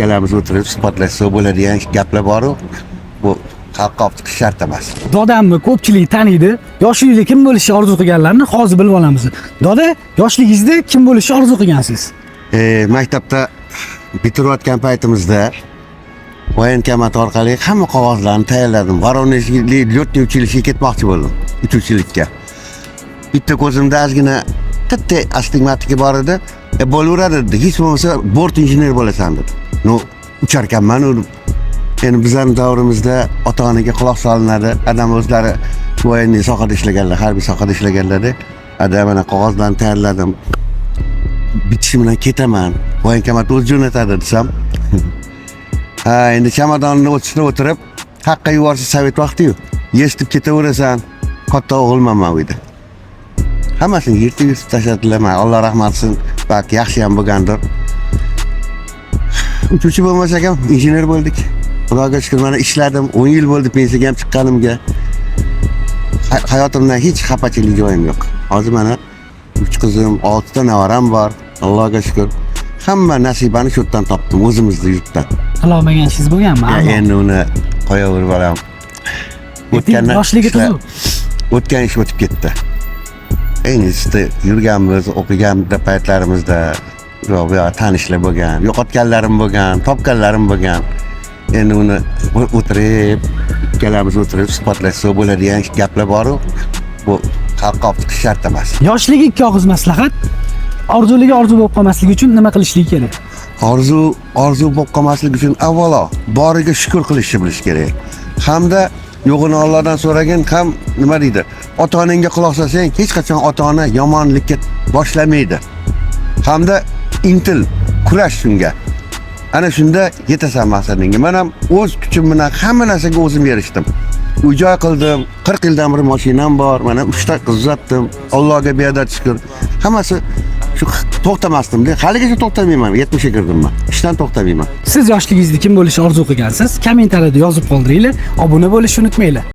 Ikkalamiz o'tirib suhbatlashsak bo'ladigan gaplar boru, bu xalqqa olib chiqish shart emas. Dodamni ko'pchilik taniydi. Yoshligida kim bo'lishni orzu qilganlarini hozir bilib olamiz. Doda, yoshligingizda kim bo'lishni orzu qilgansiz? Maktabda bitirayotgan paytimizda военкомат orqali hamma qog'ozlarni tayyorladim. Voronejlik лётный училище ga ketmoqchi bo'ldim, uchuvchilikka. Bitta ko'zimda ozgina katta astigmatika bor edi. Bo'laveradi dedi. Hech bo'lmasa bort injener bo'lasan dedi. Ну, ucharkanman u. Endi bizlarning davrimizda ota onaga quloq solinadi. Adam o'zlari военный sohada ishlaganlar, harbiy sohada ishlaganlar. Ada, mana qog'ozlarni tayyorladim. Bitishi bilan ketaman. Военкомат o'zi jo'natadi desam. Ha, endi chamadonni ustida o'tirib, haqqa yuborsa, sovet vaqti-yu. Eshitib ketaverasan. Katta o'g'ilman man uyda. Hammasini yirtib yirtib tashladilar. Man Alloh rahmat qilsin, balki yaxshi ham bo'lgandir. Uchuvchi bo'lmasak ham injener bo'ldik. Xudoga shukur, mana ishladim. 10 yil bo'ldi pensiyaga ham chiqqanimga. Hayotimdan hech xafachilik joyim yo'q. Hozir mana 3 qizim, 6 ta navaram bor. Allohga shukur. Hamma nasibani shu yerdan topdim, o'zimizni yurtdan. Qilolmagan ishingiz bo'lganmi? Ya, endi uni qo'yaver, bolam. O'tgandan Yoshligi tuzuk. O'tgan ish o'tib ketdi. Institutda yurganmiz, o'qigan paytlarimizda yo'q, bu yoq tanishlar bo'lgan, yo'qotganlarim bo'lgan, topganlarim bo'lgan. Endi uni o'tirib, ikkalamiz o'tirib suhbatlashsak bo'ladigan gaplar boru, bu xalqqa olib chiqish shart emas. Yoshligi ikki og'iz maslahat. Orzuligi orzu bo'lib qolmasligi uchun nima qilishligi kerak? Orzu orzu bo'lib qolmasligi uchun avvalo boriga shukur qilishni bilish kerak. Hamda yo'g'ini Allohdan so'ragin, ham nima deydi? Ota-onangga quloq solsang, hech qachon ota-ona yomonlikka boshlamaydi. Hamda intil, kurash shunga. Ana shunda yetasan maqsadingga. Men ham o'z kuchim bilan hamma narsaga o'zim erishdim. Uy joy qildim, 40 yildan beri mashinam bor, mana 3 ta qiz uzatdim. Allohga beadad shukur. Hammasi shu, to'xtamasdim. Haligacha to'xtamayman, 70 ga kirdim man. Ishdan to'xtamayman. Siz yoshligingizda kim bo'lishni orzu qilgansiz? Kommentariyada yozib qoldiringlar. Obuna bo'lishni unutmanglar.